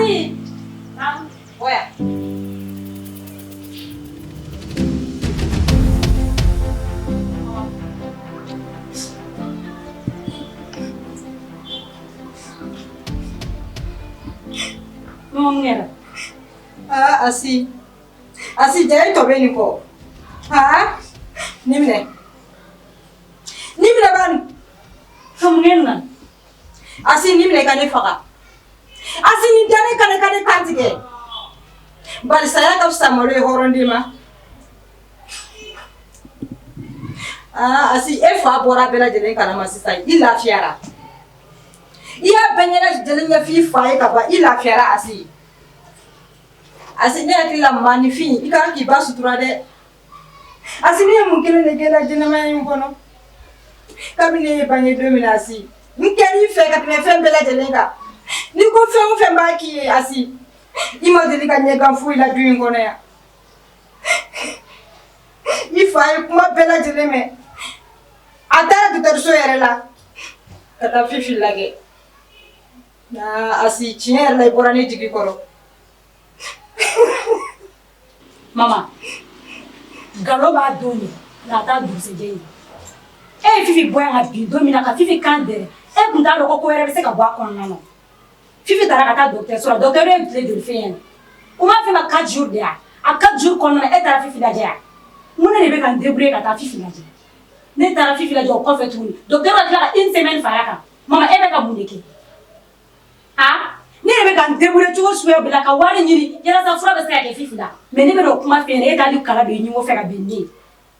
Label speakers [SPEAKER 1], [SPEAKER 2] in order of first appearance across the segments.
[SPEAKER 1] Asi. Bɔ yan.
[SPEAKER 2] Mun kɛra?
[SPEAKER 1] Aa Asi. Asi ja e tɔ bɛ nin kɔ. Aa nin minɛ. Nin minɛ bani.
[SPEAKER 2] Ka mun kɛ nin na?
[SPEAKER 1] Asi nin minɛ i ka ne faga. Asi nin da ne kan i ka ne kan tigɛ. Bari saya ka fisa malo ye hɔrɔnden ma. Aa Asi e fa bɔra bɛɛ lajɛlen kalama sisan i lafiyara. I y'a bɛɛ ɲɛlajɛlen ɲɛfɔ i fa ye ka ban i lafiyara Asi. Asi ne hakili la maaninfin i ka kan k'i ba sutura dɛ. Asi ne ye mun kelen de k'e la ɲɛnamaya in kɔnɔ? Kabini ne ye bange don min na Asi, n kɛr'i fɛ ka tɛmɛ fɛn bɛɛ lajɛlen kan. N'i ko fɛn o fɛn b'a k'i ye Asi, i ma deli ka ɲɛgan foyi la du in kɔnɔ yan. I fa ye kuma bɛɛ lajɛlen mɛn. A taara dɔgɔtɔrɔso yɛrɛ la ka taa Fifi lajɛ. Aa Asi tiɲɛ yɛrɛ la i bɔra ne jigi kɔrɔ.
[SPEAKER 2] Mama, nkalon b'a don ye nka a t'a dugusɛjɛ ye. E ye Fifi bɔ yan ka bin don min na ka Fifi kan dɛrɛ, e tun t'a dɔn ko ko wɛrɛ bɛ se ka bɔ a kɔnɔna na. Fifi taara ka taa dɔgɔtɔrɔso la, docteur ye tile joli f'e ɲɛna? U m'a f'e ma 4 jours de wa? A 4 jours kɔnɔna na e taara Fifi lajɛ wa? N ko ne de bɛ ka n débrouiller ka taa Fifi lajɛ. Ne taara Fifi lajɛ o kɔfɛ tuguni, docteur ka tila ka une semaine far'a kan. Mama e bɛ ka mun de kɛ? A ne yɛrɛ bɛ ka n débrouiller cogo suguya bɛɛ la ka wari ɲini yalasa fura bɛ se ka kɛ Fifi la mais ne bɛna o kuma f'e ɲɛna e t'hali kala don i ɲinko fɛ ka bɛn ni ne ye.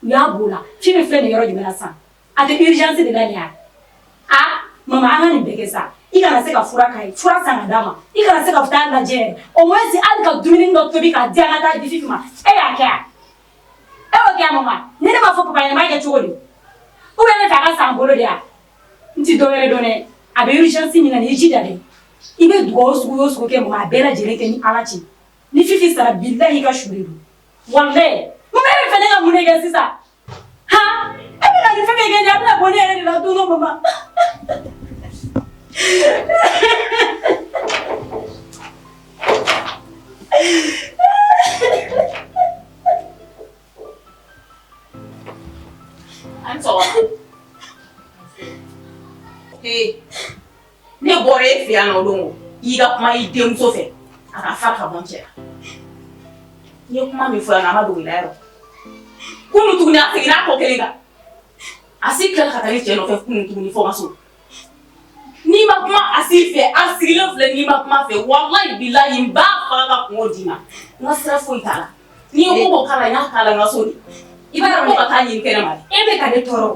[SPEAKER 2] U y'a b'o la Fifi filɛ nin yɔrɔ jumɛn na sisan? A tɛ urgence de la nin ye wa? A mama an ka nin bɛɛ kɛ sa i kana se ka fura k'a ye fura san ka d'a ma i kana se ka taa lajɛ yɛrɛ au moins hali ka dumuni dɔ tobi k'a di an ka taa di Fifi ma e y'a kɛ wa? E y'o kɛ wa mama? Ni ne m'a fɔ papa ɲɛna n b'a kɛ cogo di? Ou bien e bɛ fɛ a ka san bolo de wa? N ti dɔwɛrɛ dɔn dɛ a bɛ urgence min na nin i jija dɛ i bɛ dugawu sugu o sugu kɛ mama a bɛɛ lajɛlen kɛ ni Ala cɛ ni Fifi sara bilahi i ka su de don walahi mama e bɛ fɛ ne ka mun de kɛ sisan han e bɛ ka nin fɛn fɛn kɛ nin ye a bɛna bɔ ne yɛrɛ de la don dɔ mama.
[SPEAKER 3] An sɔgɔma. Ee ne bɔra e fɛ yan nɔ o don i ka kuma i denmuso fɛ a ka fa ka bɔ n cɛ la. N ye kuma min fɔ yan nɔ a ma dogo i la yɔrɔ. Kunun tuguni a seginna a ko kelen kan. A si tilala ka taa ne cɛ nɔfɛ kunun tuguni fo n ka so. N'i ma kuma a si fɛ a sigilen filɛ n'i ma kuma fɛ walayi bilayi n b'a faga ka kungo d'i ma. N ka sira foyi t'a la. N'i ye ko ko k'a la n y'a k'a la n ka so de. I b'a dɔn ko ka taa ɲini kɛnɛ ma de.
[SPEAKER 1] E bɛ ka ne tɔɔrɔ.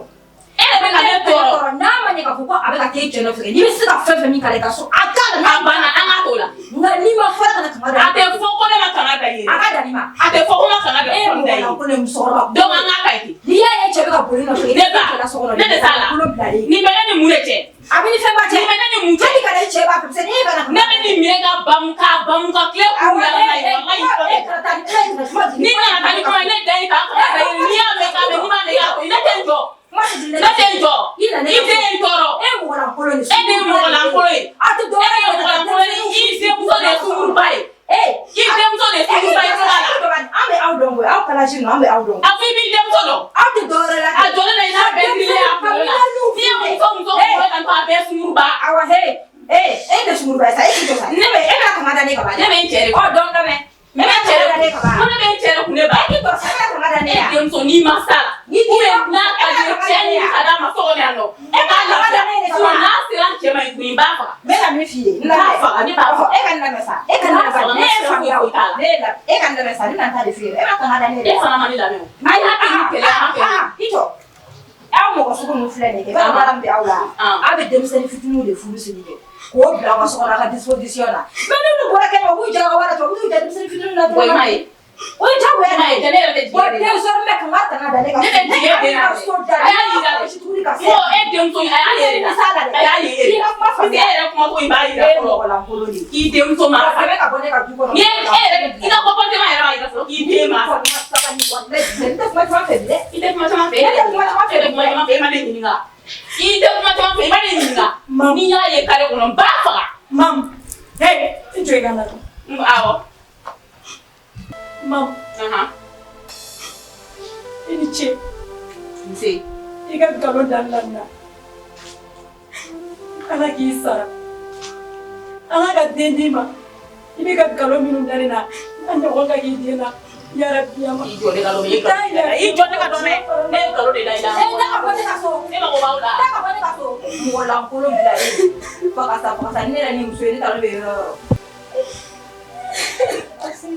[SPEAKER 3] E de bɛ ka ne tɔɔrɔ.
[SPEAKER 1] N'a ma ɲɛ k'a fɔ ko a bɛ ka k'e cɛ nɔfɛ n'i bɛ se ka fɛn fɛn min k'a la i ka so a k'a la.
[SPEAKER 3] A banna an k'a t'o la.
[SPEAKER 1] Nka n'i ma fara kana kanga da.
[SPEAKER 3] A tɛ fɔ ko ne ma kanga da i ye.
[SPEAKER 1] A ka da nin ma.
[SPEAKER 3] A tɛ fɔ ko n ma kanga da
[SPEAKER 1] E ye mɔgɔ lankolon ye musokɔrɔba.
[SPEAKER 3] Donc an k'a ka ɲi ten.
[SPEAKER 1] N'i y'a ye cɛ bɛ ka boli nɔfɛ
[SPEAKER 3] Ne ba
[SPEAKER 1] i la so kɔnɔ.
[SPEAKER 3] Ne de t'a la.
[SPEAKER 1] Kulo bilalen.
[SPEAKER 3] Nin bɛ ne ni mun de cɛ?
[SPEAKER 1] A bɛ ni fɛn ba cɛ.
[SPEAKER 3] Nin bɛ ne ni mun cɛ?
[SPEAKER 1] Hali kana i cɛ b'a fɛ parce que n'e kana.
[SPEAKER 3] Ne bɛ nin minɛ ka bamu k'a bamu ka tile k'u yala n'a ye walayi
[SPEAKER 1] E kana taa ni kuma ye kana kuma di.
[SPEAKER 3] N'i nana taa ni kuma ye ne da i kan kana da i n'i y'a mɛn k'a mɛn n'i m'a mɛn i k'a to yen ne tɛ n jɔ.
[SPEAKER 1] Kuma tɛ di
[SPEAKER 3] Ne tɛ n jɔ.
[SPEAKER 1] I nana
[SPEAKER 3] I den ye n tɔɔrɔ.
[SPEAKER 1] E ye mɔgɔ lankolon de ye.
[SPEAKER 3] E de ye mɔgɔ lankolon ye.
[SPEAKER 1] A tɛ dɔwɛrɛ
[SPEAKER 3] E de ye mɔgɔ lankolon ye. I denmuso de ye sunkuruba ye.
[SPEAKER 1] Ee.
[SPEAKER 3] I denmuso de ye sunkuruba ye fura la.
[SPEAKER 1] An bɛ aw dɔn koyi aw kalaji ninnu an bɛ aw dɔn.
[SPEAKER 3] A fɔ i b'i denmuso dɔn.
[SPEAKER 1] Aw tɛ dɔwɛrɛ la.
[SPEAKER 3] A jɔlen na i n'a bɛɛ sirilen a kunkolo la. N'i ye muso muso kunkolo tan tɔ a bɛɛ sunkuruba.
[SPEAKER 1] Awa he ee e tɛ sunkuruba ye sa e k'i jɔ sa.
[SPEAKER 3] Ne bɛ
[SPEAKER 1] e bɛ kanga da ne kan.
[SPEAKER 3] Ne bɛ n cɛ de.
[SPEAKER 1] Ɔ dɔn lamɛn.
[SPEAKER 3] Ne bɛ n cɛ de kun. Ko ne bɛ n cɛ de kun ne ba.
[SPEAKER 1] E k'i jɔ sa e bɛ kanga da ne
[SPEAKER 3] E
[SPEAKER 1] ya.
[SPEAKER 3] denmuso n'i ma s'a la.
[SPEAKER 1] N'i
[SPEAKER 3] Ou bien n'a ka di ye cɛ ɲini ka d'a ma so kɔnɔ yan nɔ. E k'a lafiya. Sinon n'a sera n cɛ ma yen tuguni n b'a faga.
[SPEAKER 1] N bɛ ka min f'i ye.
[SPEAKER 3] N b'a faga ne b'a faga.
[SPEAKER 1] E ka nin lamɛn sa. E ka nin lamɛn sa. Ne ye faamuya o. Ne ye lamɛn. E ka nin lamɛn sa. Ne na n ta de f'i ye. E bɛ kanga da ne de
[SPEAKER 3] E
[SPEAKER 1] la.
[SPEAKER 3] fana ma ne lamɛn o. A y'a kɛ ni kɛlɛ ye a ma kɛ.
[SPEAKER 1] I jɔ. Aw mɔgɔ sugu ninnu filɛ nin ye. I b'a dɔn baara min bɛ aw la. Aw bɛ denmisɛnnin fitininw de furu siri kɛ. K'o bila aw ka so kɔnɔ aw ka disposition na. Mais n'olu bɔra kɛnɛma u b'u jɔ ka wari to u b'u jɔ denmisɛnnin fitininw na
[SPEAKER 3] Wa i m'a ye.
[SPEAKER 1] O ye diyagoya
[SPEAKER 3] I m'a ye ne yɛrɛ tɛ
[SPEAKER 1] Bon
[SPEAKER 3] jigin e de la.
[SPEAKER 1] désormais kanga tana da ne kan.
[SPEAKER 3] Ne tɛ jigin e den na
[SPEAKER 1] ka so da.
[SPEAKER 3] A y'a yira
[SPEAKER 1] de. Tuguni ka se.
[SPEAKER 3] Ko e denmuso in a y'a yira
[SPEAKER 1] Ni s'a la dɛ.
[SPEAKER 3] A y'a yira
[SPEAKER 1] I ka kuma
[SPEAKER 3] Parce que e
[SPEAKER 1] faamuya.
[SPEAKER 3] yɛrɛ kumacogo in b'a yira
[SPEAKER 1] E ye
[SPEAKER 3] fɔlɔ.
[SPEAKER 1] mɔgɔ lankolon de ye.
[SPEAKER 3] K'i denmuso ma
[SPEAKER 1] A bɛ ka bɔ ne ka du kɔnɔ.
[SPEAKER 3] Ni e yɛrɛ i ka comportement yɛrɛ b'a yira fɔlɔ k'i den ma
[SPEAKER 1] Kɔni ma sabali walayi n tɛ kuma caman fɛ bi dɛ.
[SPEAKER 3] I tɛ kuma caman fɛ.
[SPEAKER 1] Ne tɛ kuma caman fɛ.
[SPEAKER 3] E tɛ kuma caman fɛ e ma ne ɲininka. I tɛ kuma caman fɛ i ma ne ɲininka. N'i y'a ye carré kɔnɔ n b'a faga.
[SPEAKER 2] Mamu, hey, I jɔ i ka lamɛn.
[SPEAKER 3] Awɔ.
[SPEAKER 2] Mamu. I ni ce.
[SPEAKER 3] Nse.
[SPEAKER 2] I ka nkalon dali la nin na. Ala k'i sara. Ala ka den d'i ma. I bɛ ka nkalon minnu da ne na, a ɲɔgɔn ka k'i den na. Yarabi ama.
[SPEAKER 3] I jɔ ne ka dɔ mɛn. I jɔ ne ka dɔ mɛn. Ne ye nkalon de da i la.
[SPEAKER 1] E taa ka bɔ ne ka so.
[SPEAKER 3] Ne mago b'aw la.
[SPEAKER 1] Taa ka bɔ ne ka so. Mɔgɔ lankolon bilalen. Fakasa fakasa ne yɛrɛ ni muso ye ne t'a dɔn ne bɛ yɔrɔ o yɔrɔ.
[SPEAKER 2] Asi.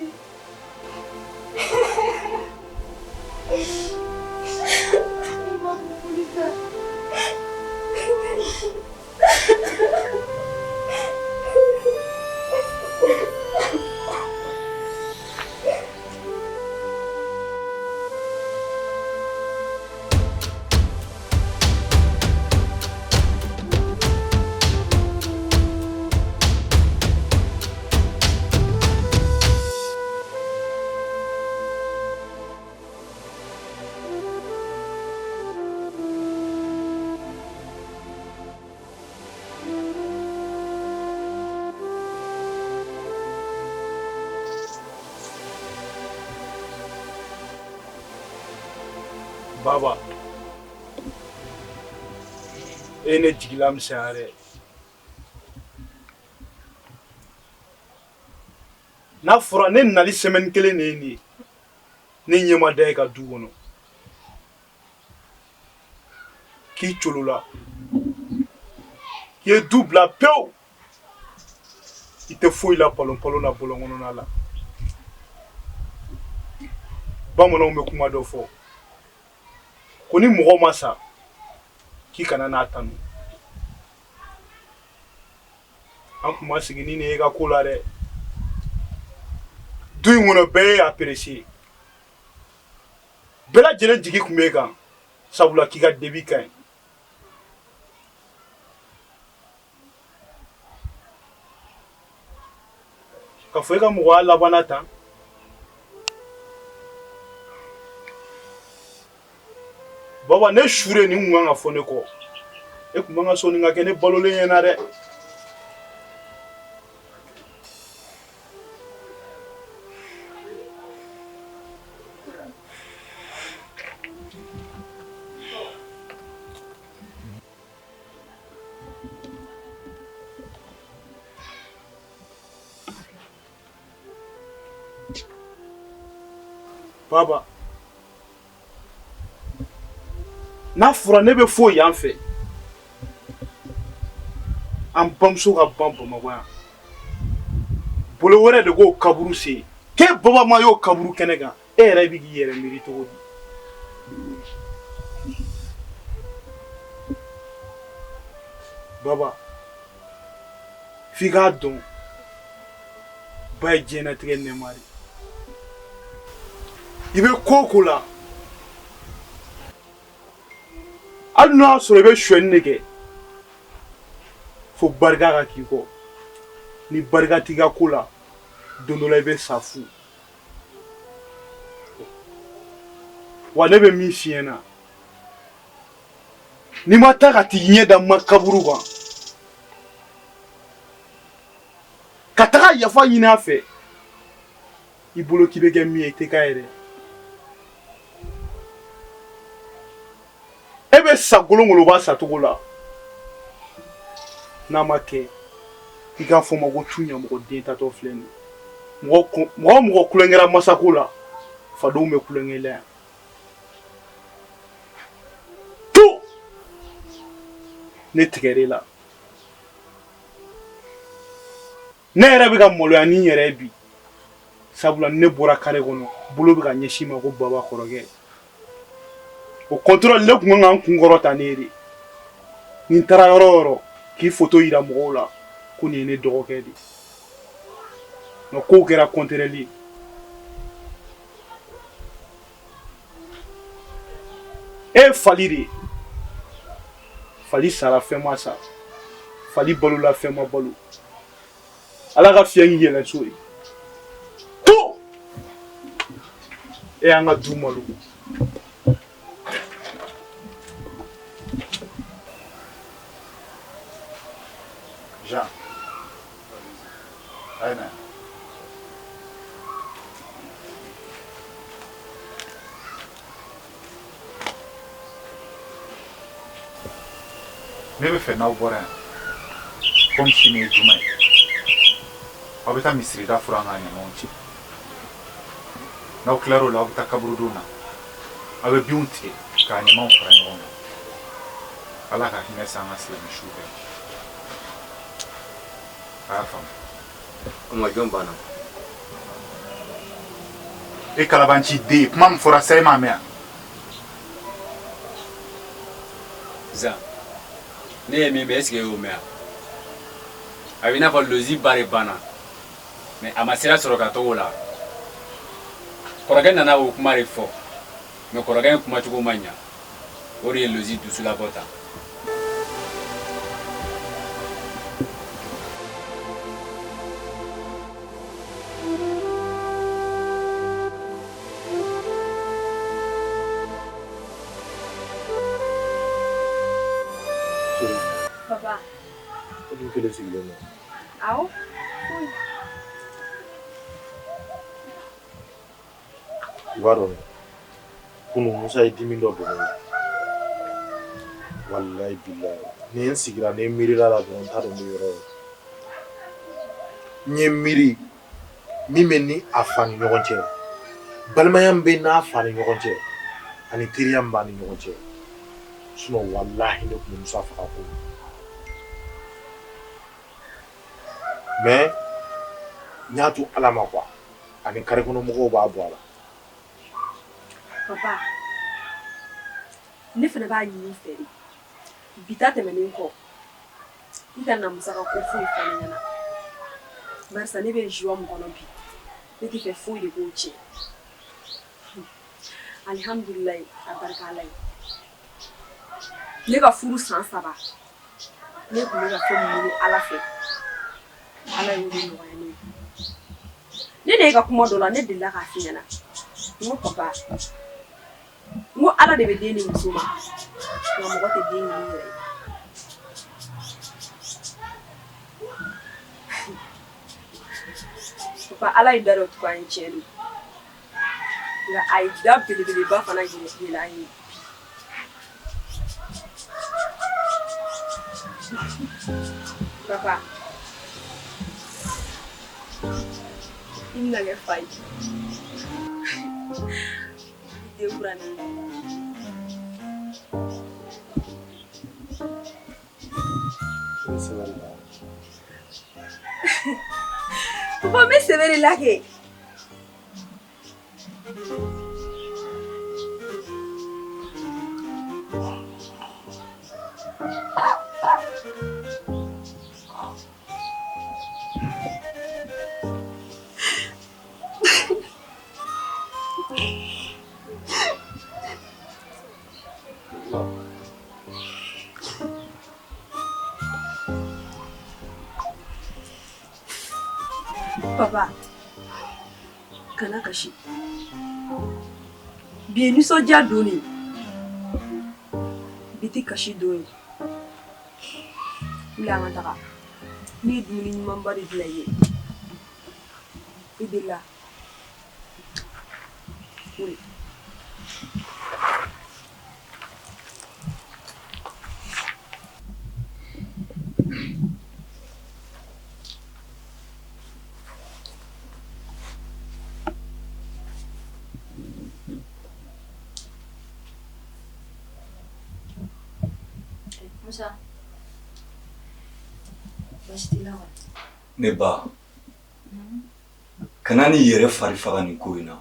[SPEAKER 4] Baba, e ne jigila misɛnya dɛ. N'a fɔra ne nali semaine kelen de ye nin ye, ne ɲɛ ma da e ka du kɔnɔ. K'i colola, k'i ye du bila pewu, i tɛ foyi la palon palon na bɔlɔn kɔnɔna la. Bamananw bɛ kuma dɔ fɔ. Ko ni mɔgɔ ma sa k'i kana n'a tanu. An kun ma sigi ni nin ye ka ko la dɛ. Du in kɔnɔ bɛɛ ye apprécier. Bɛɛ lajɛlen jigi kun b'e kan sabula k'i ka débit ka ɲi. Ka fɔ e ka mɔgɔya labanna tan. Baba ne sure nin kun kan ka fɔ ne kɔ. E kun man ka sɔn nin ka kɛ ne balolen ɲɛna dɛ. Baba, n'a fɔra ne bɛ fo yan fɛ, an bamuso ka ban Bamakɔ yan, bolo wɛrɛ de k'o kaburu sen, k'e baba ma y'o kaburu kɛnɛ kan, e yɛrɛ bɛ k'i yɛrɛ miiri cogo di? Baba, f'i k'a dɔn ba ye diɲɛlatigɛ nɛɛma de ye. I bɛ ko o ko la, hali n'o y'a sɔrɔ i bɛ sonyɛni de kɛ, fo barika ka k'i kɔ. Ni barika t'i ka ko la, don dɔ la i bɛ sa fu. Wa ne bɛ min f'i ɲɛna, n'i ma taa ka t'i ɲɛ da ma kaburu kan, ka taga yafa ɲini a fɛ, i bolo k'i bɛ kɛ min ye, i tɛ k'a ye dɛ. E bɛ sa golongoloba sacogo la, n'a ma kɛ i k'a fɔ ma ko tu ɲamɔgɔ den tatɔ filɛ nin ye. Mɔgɔ o mɔgɔ kulonkɛra masako la, fadenw bɛ kulonkɛ la yan. Tu ne tigɛr'e la. Ne yɛrɛ bɛ ka maloya ni n yɛrɛ ye bi, sabula ne bɔra kare kɔnɔ, bolo bɛ ka ɲɛsin ma ko baba kɔrɔkɛ. Au contraire, ne tun kan ka n kun kɔrɔta ne ye de. Ni n taara yɔrɔ o yɔrɔ k'i foto yira mɔgɔw la ko nin ye ne dɔgɔkɛ de ye. Nka kow kɛra contraire ye. E ye fali de ye. Fali sara fɛn ma sa, fali balola fɛn ma balo. Ala ka fiɲɛ k'i yɛlɛ so ye. To e y'an ka du malo.
[SPEAKER 5] Jean, a ye na. Ne bɛ fɛ n'aw bɔra yan komi sini ye juma ye aw bɛ taa misirida furan k'a ɲamanw cɛ n'aw tilar'o la aw bɛ taa kaburudo na aw bɛ binw tigɛ k'a ɲamanw fara ɲɔgɔn kan ala ka hinɛ s'an ka silamɛ su bɛɛ ma a y'a faamu
[SPEAKER 6] Kuma jɔn banna
[SPEAKER 5] e kalabanci den kuma min fɔra sa e m'a mɛn wa
[SPEAKER 6] Zan ne ye min mɛn est-ce que e y'o mɛn wa a bɛ i n'a fɔ lozi ba de banna mais a ma sira sɔrɔ ka taga o la kɔrɔkɛ nana o kuma de fɔ mais kɔrɔkɛ in kumacogo ma ɲa o de ye lozi dusu labɔ tan
[SPEAKER 7] Papa.
[SPEAKER 8] E dun kelen sigilen don.
[SPEAKER 7] Awɔ. Foyi.
[SPEAKER 8] I b'a dɔn kunun Musa ye dimi dɔ don ne la. Walayi bilayi ni n sigira ni n miirila la dɔrɔn n t'a dɔn n bɛ yɔrɔ o yɔrɔ. N ye miiri min bɛ ni a fa ni ɲɔgɔn cɛ balimaya min bɛ n'a fa ni ɲɔgɔn cɛ ani teriya min b'a ni ɲɔgɔn cɛ sinon walahi ne tun bɛ Musa faga ko mais n y'a to Ala ma quoi ani carré kɔnɔ mɔgɔw b'a bɔ a la.
[SPEAKER 7] Papa ne fana b'a ɲini i fɛ de bi ta tɛmɛnen kɔ i kana na Musa ka ko foyi fɔ ne ɲɛna barisa ne bɛ joie min kɔnɔ bi ne tɛ fɛ foyi de k'o tiɲɛ alihamudulilayi a barika Ala ye ne ka furu san saba ne tun bɛ ka fɛn min ɲini Ala fɛ Ala y'o de nɔgɔya ne ye ne de e ka kuma dɔ la ne delila k'a f'i ɲɛna n ko papa n ko Ala de bɛ den di muso ma nka mɔgɔ tɛ den ɲini i yɛrɛ ye papa Ala ye da dɔ tugu an ye tiɲɛ don nka a ye da belebeleba fana yɛlɛ an ye papa i bɛna kɛ fa ye i den kura nin
[SPEAKER 8] I bɛ sɛbɛ de la.
[SPEAKER 7] Papa n bɛ sɛbɛ de la kɛ. Papa kana kasi bi ye nisɔndiya don de ye bi tɛ kasi don ye wuli an ka taga ne ye dumuni ɲumanba de dilan i ye i delila wuli
[SPEAKER 1] Musa baasi t'i la wa?
[SPEAKER 9] Ne ba kana n'i yɛrɛ fari faga nin ko in na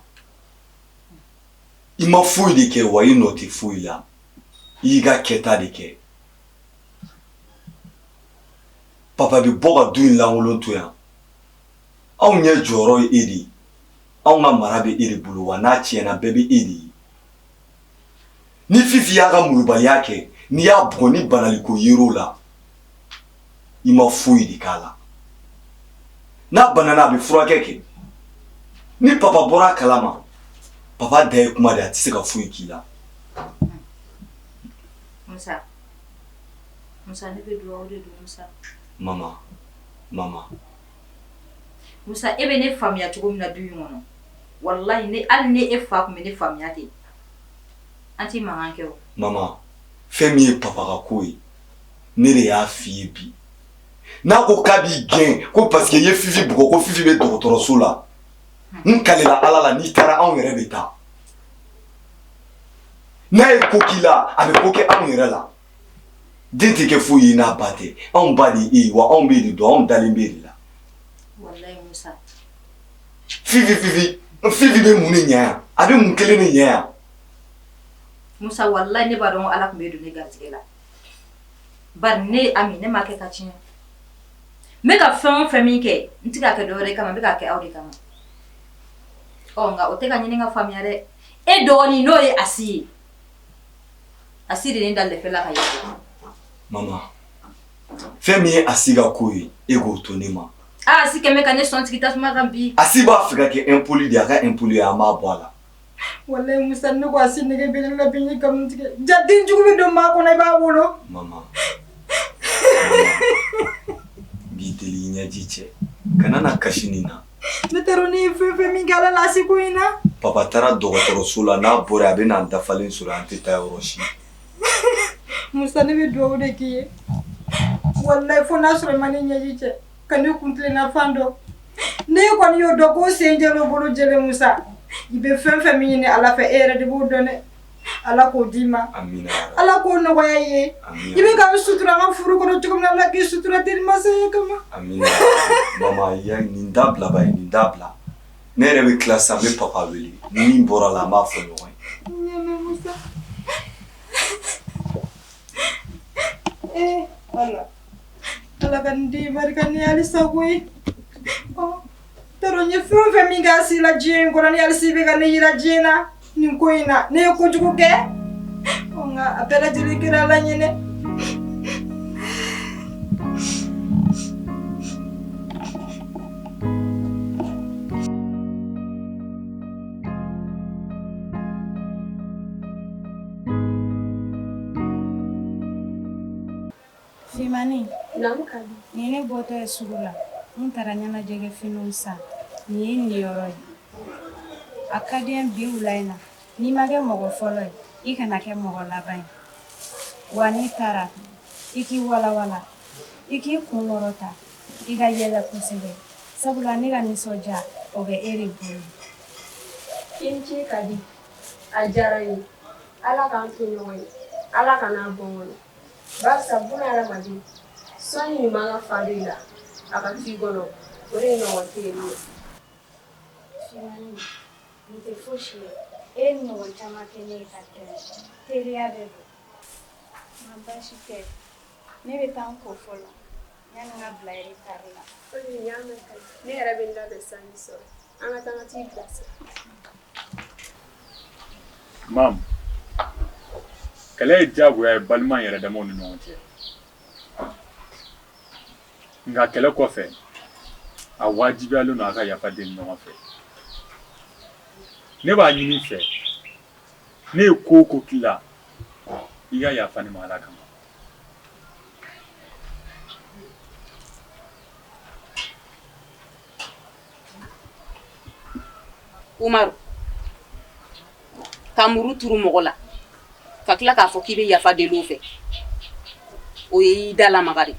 [SPEAKER 9] i ma foyi de kɛ wa i nɔ tɛ foyi la i y'i ka kɛta de kɛ papa bɛ bɔ ka du in lankolon to yan anw ɲɛ jɔyɔrɔ ye e de ye anw ka mara bɛ e de bolo wa n'a tiɲɛna bɛɛ bɛ e de ye ni fifi y'a ka molobaliya kɛ n'i y'a bugɔ ni banaliko yer'o la i ma foyi de k'a la n'a banana a bɛ furakɛ kɛ ni papa bɔra a kalama papa da ye kuma de a tɛ se ka foyi k'i la
[SPEAKER 1] Musa Musa ne bɛ dugawu de don Musa
[SPEAKER 9] mama mama
[SPEAKER 1] Musa e bɛ ne faamuya cogo min na du in kɔnɔ walahi ne hali ni e fa tun bɛ ne faamuya ten an tɛ mankan kɛ o
[SPEAKER 9] mama fɛn min ye papa ka ko ye Ne de y'a f'i ye bi. N'a ko k'a b'i gɛn ko parce que i ye Fifi bugɔ ko Fifi bɛ dɔgɔtɔrɔso la. N kalela Ala la n'i taara anw yɛrɛ bɛ taa. N'a ye ko k'i la a bɛ ko kɛ anw yɛrɛ la. Den tɛ kɛ foyi ye n'a ba tɛ. Anw ba de ye e ye wa anw b'e de dɔn anw dalen b'e de la.
[SPEAKER 1] Walayi Musa.
[SPEAKER 9] Fifi Fifi Fifi bɛ mun de ɲɛ yan? A bɛ mun kelen de ɲɛ yan?
[SPEAKER 1] Musa walayi ne b'a dɔn ko Ala tun b'e don ne garijɛgɛ la. Bari ne Ami ne m'a kɛ ka tiɲɛ. N bɛ ka fɛn o fɛn min kɛ n tɛ k'a kɛ dɔwɛrɛ kama n bɛ k'a kɛ aw de kama. Ɔ nka o tɛ ka ɲini ka faamuya dɛ. E dɔgɔnin n'o ye Asi ye. Asi de ye ne da lɛfɛ la ka yaala.
[SPEAKER 9] Mama, fɛn min ye Asi ka ko ye, e k'o to ne ma.
[SPEAKER 1] Aa Asi kɛlen bɛ ka ne sɔn sigi tasuma kan bi.
[SPEAKER 9] Asi b'a fɛ ka kɛ impoli de ye, a ka impoli an b'a bɔ a la.
[SPEAKER 1] Walayi Musa ne ko Asi nege bɛ ne la bi n ye nkalon tigɛ. Ja den jugu bɛ don maa kɔnɔ i b'a wolo.
[SPEAKER 9] Mama, n b'i deli i ɲɛji cɛ. Kana na kasi nin na.
[SPEAKER 1] Ne t'a dɔn ne ye fɛn fɛn min kɛ Ala la Asi ko in na.
[SPEAKER 9] Papa taara dɔgɔtɔrɔso la n'a bɔra yen a bɛ n'an dafalen sɔrɔ an tɛ taa yɔrɔ si.
[SPEAKER 1] Musa ne bɛ dugawu de k'i ye. Walayi fo n'a sɔrɔ i ma ne ɲɛji cɛ ka ne kuntilenna fan dɔn. N'e kɔni y'o dɔn k'o sen jɛlen o bolo jɛlen Musa i bɛ fɛn fɛn min ɲini Ala fɛ e yɛrɛ de b'o dɔn dɛ. Ala k'o d'i ma.
[SPEAKER 9] Amina.
[SPEAKER 1] Ala k'o nɔgɔya i ye. I bɛ ka n sutura an ka furu kɔnɔ cogo min na Ala k'i sutura denmasaya kama.
[SPEAKER 9] Amina. Mama ya nin dabila ba ye nin dabila. Ne yɛrɛ bɛ tila sisan n bɛ papa wele. Ni min bɔra la an b'a fɔ ɲɔgɔn ye.
[SPEAKER 1] N y'a mɛn Musa. Ee Ala. Ala ka nin den barika ni halisa koyi. Ɔ t'a dɔn n ye fɛn o fɛn min kɛ Asi la diɲɛ in kɔnɔ ni halisa i bɛ ka ne yira diɲɛ na nin ko in na ne ye kojugu kɛ. Ɔ nka a bɛɛ lajɛlen kɛra Ala ɲɛnɛ.
[SPEAKER 10] Fimanin nin ye ne bɔtɔ ye sugu la n taara ɲɛnajɛkɛ finiw san nin ye n niyɔrɔ ye a ka di n bi wula in na n'i ma kɛ mɔgɔ fɔlɔ ye i kana kɛ mɔgɔ laban ye wa n'i taara i k'i walawala i k'i kun kɔrɔta i ka yɛlɛ kosɛbɛ sabula ne ka nisɔndiya o bɛ e de bolo
[SPEAKER 7] I ni ce Kadi a diyara n ye Ala k'an to ɲɔgɔn ye Ala kan'a bɔ n kɔnɔ barisa buna hadamaden sɔnni ɲuman ka fa don i la a ka to i kɔnɔ o de ɲɔgɔn tɛ yen nɔ.
[SPEAKER 10] Fimanin nin tɛ fosi ye e ye nin ɲɔgɔn caman kɛ ne ye ka tɛmɛ teriya de don nka baasi tɛ ne bɛ taa n ko fɔlɔ yanni n ka bila retard la.
[SPEAKER 7] Ok n y'a mɛn Kadi ne yɛrɛ bɛ n labɛn sisan k'i sɔrɔ an ka taa n ka t'i bilasira.
[SPEAKER 5] Mamu kɛlɛ ye diyagoya ye balima yɛrɛ damaw ni ɲɔgɔn cɛ nka kɛlɛ kɔfɛ a wajibiyalen don a ka yafa deli ɲɔgɔn fɛ ne b'a ɲini i fɛ ne ye ko o ko k'i la i ka yafa ne ma ala kama
[SPEAKER 3] Umaru ka muru turu mɔgɔ la ka tila k'a fɔ k'i bɛ yafa deli o fɛ o ye i da lamaga de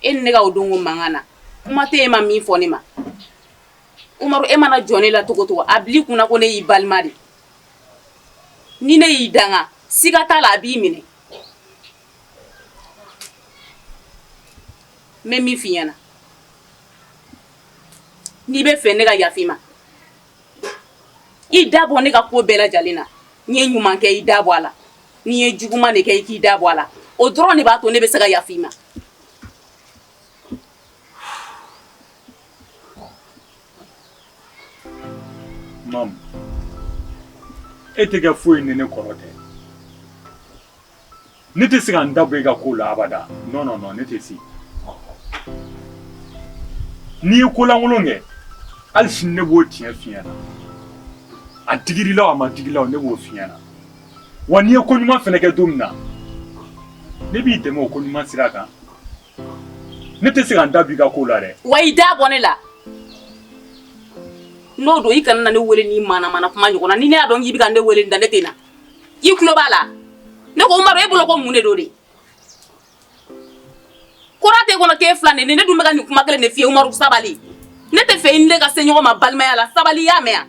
[SPEAKER 3] e ni ne ka o don ko mankan na kuma tɛ e ma min fɔ ne ma Umaru e mana jɔ ne la cogo o cogo a bil'i kunna ko ne y'i balima de ni ne y'i danga siga t'a la a b'i minɛ n bɛ min f'i ɲɛna n'i bɛ fɛ ne ka yafa i ma i da bɔ ne ka ko bɛɛ lajɛlen na n ye ɲuman kɛ i da bɔ a la ni n ye juguman de kɛ i k'i da bɔ a la o dɔrɔn de b'a to ne bɛ se ka yafa i ma
[SPEAKER 5] Mamu e tɛ kɛ foyi ni ne kɔrɔ tɛ ne tɛ se ka n da bɔ i ka ko la abada non non non ne tɛ se n'i ye ko lankolon kɛ hali sini ne b'o tiɲɛ f'i ɲɛna a digir'i la o a ma digi i la o ne b'o f'i ɲɛna wa n'i ye ko ɲuman fɛnɛ kɛ don min na ne b'i dɛmɛ o ko ɲuman sira kan ne tɛ se ka n da bɔ i ka ko la dɛ
[SPEAKER 3] wa i da bɔ ne la n'o don i kana na ne wele ni manamana kuma ɲɔgɔn na ni ne y'a dɔn k'i bɛ ka ne wele nin da ne tɛ na I tulo b'a la. Ne ko Umaru, e bolo ko mun de don de? Kora tɛ kɔnɔ k'e fila nin, ne dun bɛ ka nin kuma kelen de f'i ye. Umaru, sabali. Ne tɛ fɛ i ni ne ka se ɲɔgɔn ma balimaya la. Sabali, i y'a mɛn wa?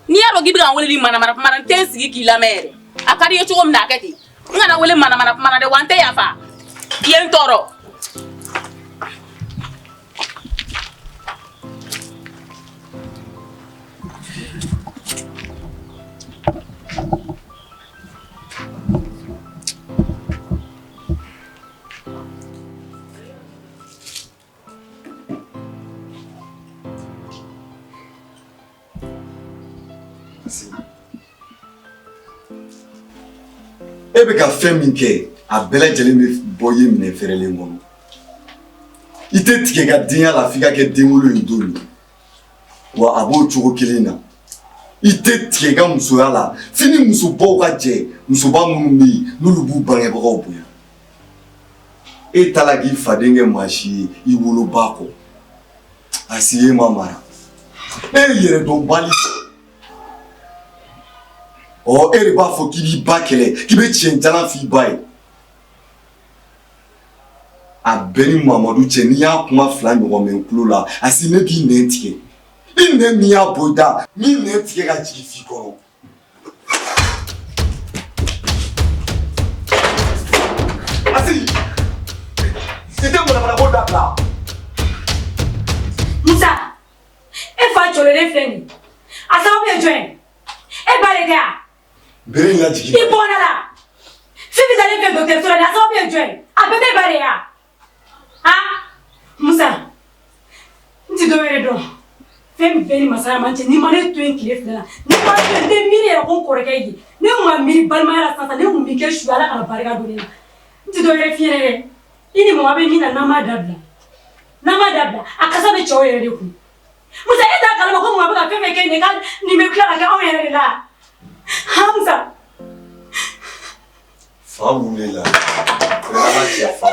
[SPEAKER 3] N'i y'a dɔn k'i bɛ ka n wele ni manamana kuma na, n tɛ n sigi k'i lamɛn yɛrɛ. A ka di i ye cogo min na, a kɛ ten. N kana wele manamana kuma na dɛ, wa n tɛ yafa. I ye n tɔɔrɔ.
[SPEAKER 9] E bɛ ka fɛn min kɛ, a bɛɛ lajɛlen bɛ bɔ i ye minɛ fɛrɛlen kɔnɔ. I tɛ tigɛ ka denya la f'i ka kɛ denwolo ye don min, wa a b'o cogo kelen na. I tɛ tigɛ i ka musoya la f'i ni musobaw ka jɛ, musoba minnu bɛ yen n'olu b'u bangebagaw bonya. E ta la k'i faden kɛ maa si ye i woloba kɔ. A si e ma mara, e ye yɛrɛdɔnbali. Ɔ, e de b'a fɔ k'i b'i ba kɛlɛ, k'i bɛ tiɲɛ jalan f'i ba ye. A bɛɛ ni Mamadu cɛ, n'i y'a kuma fila ɲɔgɔn mɛn tulo la, a si ne b'i nɛn tigɛ. I nɛn min y'a bɔ i da, n b'i nɛn tigɛ ka jigin f'i kɔrɔ. Asi, i tɛ manamanako dabila.
[SPEAKER 2] Musa, e fa jɔlen filɛ nin ye, a sababu ye jɔn ye? E ba de tɛ wa?
[SPEAKER 9] Bere in lajigin.
[SPEAKER 2] I bɔnna la. Fifi dalen filɛ dɔgɔtɔrɔso la nin, a sababu ye jɔn ye? A bɛɛ t'e ba de ye wa? Han Musa, n ti dɔwɛrɛ dɔn. Fɛn bɛɛ ni masaya man cɛ. N'i ma ne to yen tile 2 la, n'i ma to yen, n tɛ miiri yɛrɛ ko n kɔrɔkɛ ye. Ne kun ma miiri balimaya la sisan, ne kun b'i kɛ su, Ala kana barika don ne la. N ti dɔwɛrɛ f'i ɲɛna dɛ. I ni mama bɛ min na, n'an m'a dabila, n'an m'a dabila, a kasa bɛ cɛw yɛrɛ de kun. Musa, e t'a kalama ko mama bɛ ka fɛn fɛn kɛ nin ye, ka nin bɛ tila ka kɛ anw yɛrɛ de la han Musa?
[SPEAKER 9] Fa wulila. Ala cɛ fa.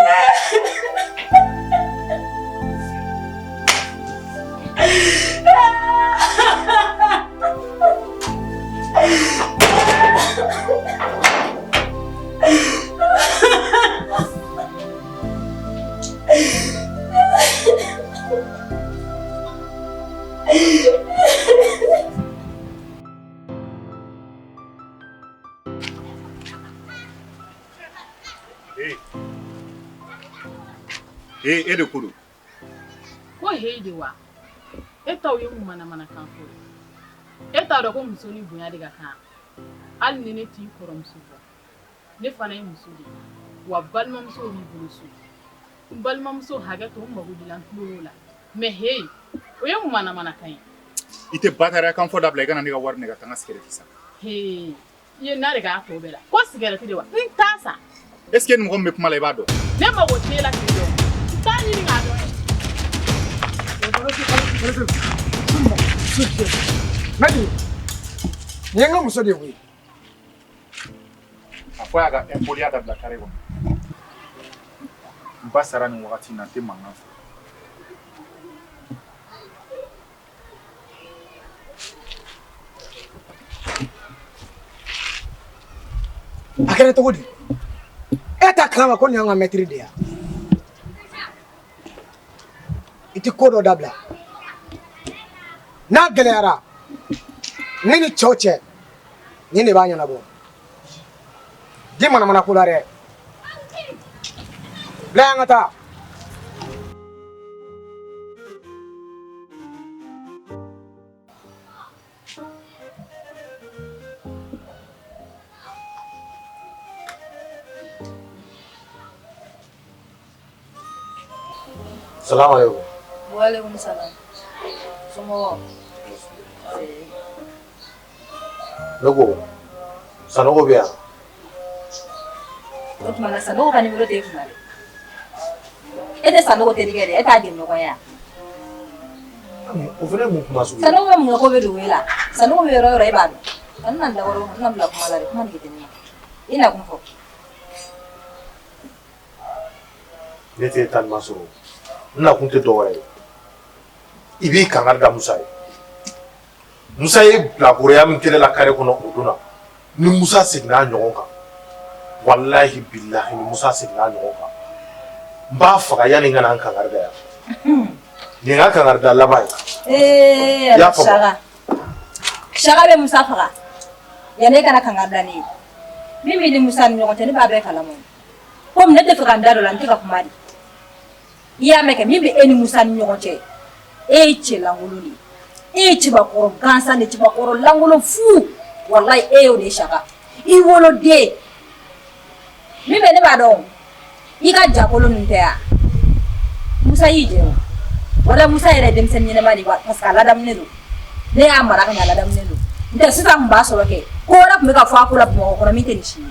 [SPEAKER 5] Ee, e de ko don.
[SPEAKER 3] Ko heyi de wa? E taw ye mun manamanakan fɔ ye? E t'a dɔn ko muso ni bonya de ka kan? Hali ni ne t'i kɔrɔmuso bɔ, ne fana ye muso de ye, wa balimamuso b'i bolo so. N balimamuso, hakɛ to, n mago b'i la, n tulo b'o la. Mais heyi, o ye mun manamanakan ye?
[SPEAKER 5] I tɛ batariya kan fɔ dabila, i ka na ne ka wari minɛ ka taa n ka sigɛrɛti san.
[SPEAKER 3] Heyi, i ye na de k'a tɔ bɛɛ la ko sigɛrɛti de wa? N t'a san.
[SPEAKER 5] Est ce que ni mɔgɔ min bɛ kuma la, i b'a dɔn?
[SPEAKER 3] Ne mago t'e la k'i dɔn. N t'a ɲini k'a dɔn.
[SPEAKER 11] Mɛdi, nin ye n ka muso de ye koyi.
[SPEAKER 5] A fɔ y'a ka impoliya dabila carré kɔnɔ. N ba sara nin wagati in na, n tɛ mankan fɛ.
[SPEAKER 11] A kɛra cogo di? E t'a kalama ko nin y'an ka mɛtiri de ye? I tɛ ko dɔ dabila n'a gɛlɛyara ne ni cɛw cɛ, nin de b'a ɲɛnabɔ. Di manamana ko la dɛ, bila yan ka taa.
[SPEAKER 8] Salamu alaikum.
[SPEAKER 1] Waaleykum salam. Somɔgɔw?
[SPEAKER 8] Ne ko Sanogo bɛ yan?
[SPEAKER 1] O tuma na Sanogo ka numéro t'e kunna dɛ. E tɛ Sanogo terikɛ de ye, e t'a jɛɲɔgɔn ye wa?
[SPEAKER 8] O fana ye mun kuma sugu ye?
[SPEAKER 1] Sanogo bɛ mun kɛ k'o bɛ dogo e la? Sanogo bɛ yɔrɔ o yɔrɔ, e b'a dɔn. Kana na n dabɔrɔ, kana n bila kuma la dɛ, kuma nege tɛ ne na. I na kun fɔ.
[SPEAKER 8] Ne tɛ taa ɲuman sɔrɔ. N nakun tɛ dɔwɛrɛ ye. I b'i kangari da Musa ye. Musa ye bilakoroya min kɛ ne la carré kɔnɔ o don na. Ni Musa seginna a ɲɔgɔn kan, walahi bilahi, ni Musa seginna a ɲɔgɔn kan, n b'a faga yanni n ka na n kangari da yan. Nin ye n ka kangari da laban ye.
[SPEAKER 1] Ee,
[SPEAKER 8] I y'a faamu?
[SPEAKER 1] Saka. Saka bɛ Musa faga. Yanni e ka na kangari da ne ye. Min b'i ni Musa ni ɲɔgɔn cɛ, ne b'a bɛɛ kalama. Komi ne tɛ fɛ ka n da don a la, n tɛ ka kuma de. I y'a mɛn kɛ min bɛ e ni Musa ni ɲɔgɔn cɛ, e ye cɛ lankolon de ye. E ye cɛbakɔrɔ gansan de ye, cɛbakɔrɔ lankolon fu. Walayi e y'o de ye Saka. I woloden. Min bɛ ne b'a dɔn. I ka jakolon ninnu tɛ wa? Musa y'i jɛ o. Walayi Musa yɛrɛ ye denmisɛnnin ɲɛnama de ye parce que a ladamunen don. Ne y'a mara ka ɲɛ, a ladamunen don. N tɛ sisan tun b'a sɔrɔ kɛ ko wɛrɛ tun bɛ ka fɔ a ko la Bamakɔ kɔnɔ min tɛ nin si ye.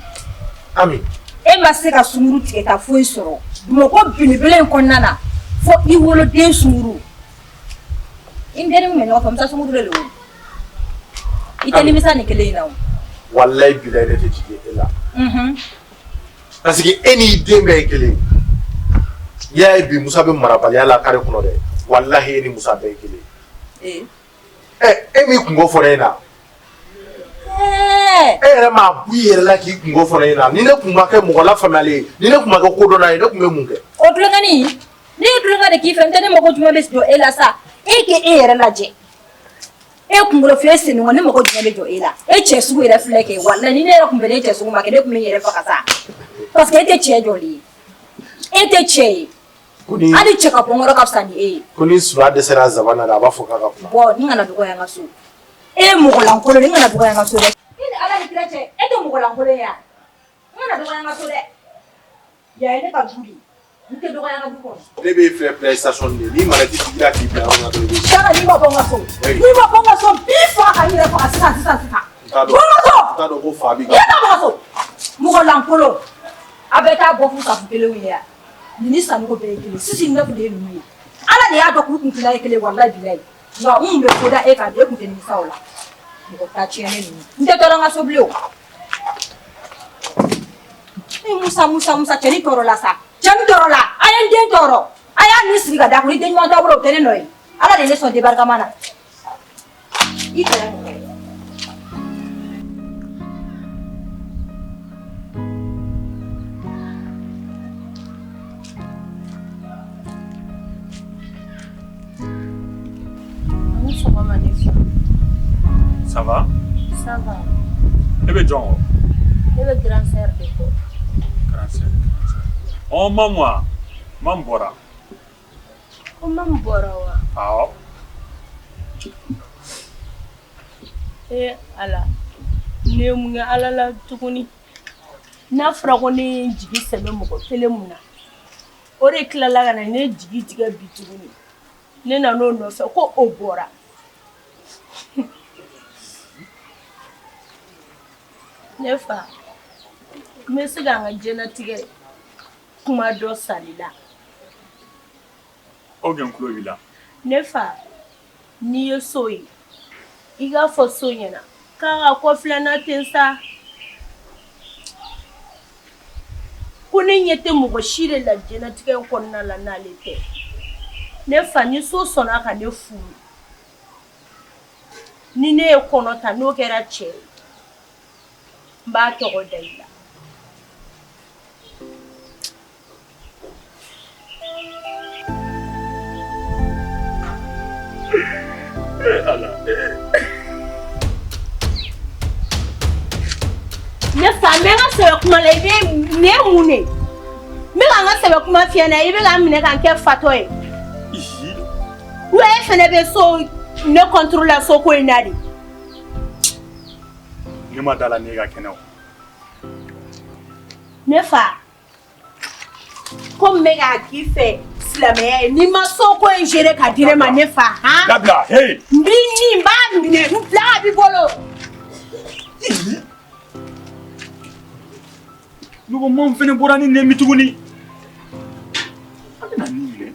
[SPEAKER 8] Ami.
[SPEAKER 1] E ma se ka sunguru tigɛ ka foyi sɔrɔ Bamakɔ belebele in kɔnɔna na fo i woloden sunguru. I ni dennin min bɛ ɲɔgɔn fɛ, Musa sunguru de don. I tɛ nimisa nin kelen in na o.
[SPEAKER 8] Walayi bilayi, ne tɛ jigin e la. Parce que e n'i den bɛɛ ye kelen ye. I y'a ye bi, Musa bɛ marabaliya la carré kɔnɔ dɛ. Walahi, e ni Musa bɛɛ ye kelen ye. Ɛ, e m'i kunko fɔ ne ɲɛna. E yɛrɛ m'a bɔ i yɛrɛ la k'i kunko fɔ ne ɲɛna. Ni ne tun ma kɛ mɔgɔ lafaamuyalen ye, ni ne tun ma kɛ kodɔnna ye, ne tun bɛ mun kɛ?
[SPEAKER 1] O tulonkɛnin, ne ye tulonkɛ de k'i fɛ, n tɛ ne mago jumɛn bɛ jɔ e la sa? E k'e yɛrɛ lajɛ. E kunkolo filɛ sen ne mako jumɛn bɛ jɔ e la? E cɛ sugu yɛrɛ filɛ kɛ, walayi ni ne yɛrɛ tun bɛnna e cɛ sugu ma kɛ, ne tun bɛ n yɛrɛ faga sa, parce que e tɛ cɛ jɔlen ye, e tɛ cɛ ye. Hali cɛ ka bɔ n kɔrɔ ka fisa ni e ye.
[SPEAKER 8] Ko ni sura dɛsɛra zaban na, a b'a fɔ k'a ka kuma.
[SPEAKER 1] Bɔn, n kana dɔgɔya n ka so. E ye mɔgɔ lankolon, n kana dɔgɔya n ka so dɛ. E ni Ala ni kira cɛ, e tɛ mɔgɔ lankolon ye wa? N kana dɔgɔya n ka so dɛ. Yan ye ne ka du de ye. N tɛ dɔgɔya n ka du kɔnɔ.
[SPEAKER 8] Ne b'e filɛ PlayStation de ye. Ni manette digira k'i bila yɔrɔ min na dɔrɔn, i bɛ
[SPEAKER 1] Saka, n'i ma bɔ n ka so. N'i ma bɔ n ka so, n b'i faga ka n yɛrɛ faga sisan sisan sisan.
[SPEAKER 8] N t'a dɔn.
[SPEAKER 1] Bɔ n ka so.
[SPEAKER 8] N t'a dɔn ko fa b'i
[SPEAKER 1] I ka bɔ n ka so. Mɔgɔ lankolon. A bɛɛ t'a bɔ f'u safu kelenw ye wa? Nin ni Sanogo bɛɛ ye kelen. Sisi ni ne de ye ninnu ye. Ala de y'a dɔn k'u kun tila ye kelen, walayi bilayi. Nka n kun bɛ ko da e kan, e kun tɛ nimisa o la. Mɔgɔ ta tiɲɛnen ninnu. N tɛ tɔɔrɔ n ka so bilen o. Ee Musa, Musa, Musa, cɛnin tɔɔrɔla sa. Cɛnin tɔɔrɔla. A ye n den tɔɔrɔ. A y'a ni sigi ka da kun, ni den ɲuman t'aw bolo, o tɛ ne nɔ ye. Ala de ye ne sɔn debarikama na. I kɛlɛ mɔgɔ ye.
[SPEAKER 12] Ni sɔgɔma ne fa.
[SPEAKER 5] Ça va?
[SPEAKER 12] Ça va.
[SPEAKER 5] E bɛ jɔn kɔ?
[SPEAKER 12] Ne bɛ grand sœur de kɔ.
[SPEAKER 5] Grand sœur. Ɔ, mamu wa? Mamu bɔra.
[SPEAKER 12] Ko mamu bɔra wa?
[SPEAKER 5] Awɔ.
[SPEAKER 12] Ee Ala, ne ye mun kɛ Ala la tuguni? N'a fɔra ko ne ye n jigi sɛmɛ mɔgɔ kelen mun na, o de tilala ka na ne jigi tigɛ bi tuguni. Ne nan'o nɔfɛ ko o bɔra. Ne fa, n bɛ se ka n ka diɲɛnatigɛ kuma dɔ sali la.
[SPEAKER 5] Ok, n tulo b'i la.
[SPEAKER 12] Ne fa, n'i ye so ye, i k'a fɔ so ɲɛna k'a ka kɔfilɛ ten sa. Ko ne ɲɛ tɛ mɔgɔ si de la diɲɛnatigɛ in kɔnɔna la n'ale tɛ. Ne fa, ni so sɔnna ka ne furu, ni ne ye kɔnɔ ta, n'o kɛra cɛ ye, n b'a tɔgɔ da i la.
[SPEAKER 5] Ala.
[SPEAKER 12] Ne fa, n bɛ n ka sɛbɛ kuma la, i bɛ nin ye mun de ye? N bɛ ka n ka sɛbɛ kuma f'i ɲɛna, i bɛ ka n minɛ ka n kɛ fatɔ ye. Ou e fɛnɛ bɛ so ne contre la soko in na de?
[SPEAKER 5] Ne ma da la n'e ka kɛnɛ o.
[SPEAKER 12] Ne fa, komi n bɛ k'a k'i fɛ silamɛya ye, n'i ma soko in gérer ka di ne ma, ne fa, han?
[SPEAKER 5] Dabila, hey!
[SPEAKER 12] N b'i ni n b'a minɛ, n bila a b'i bolo.
[SPEAKER 5] Ne ko mamu fɛnɛ bɔra ni nɛmi tuguni. A bɛna nin minɛ.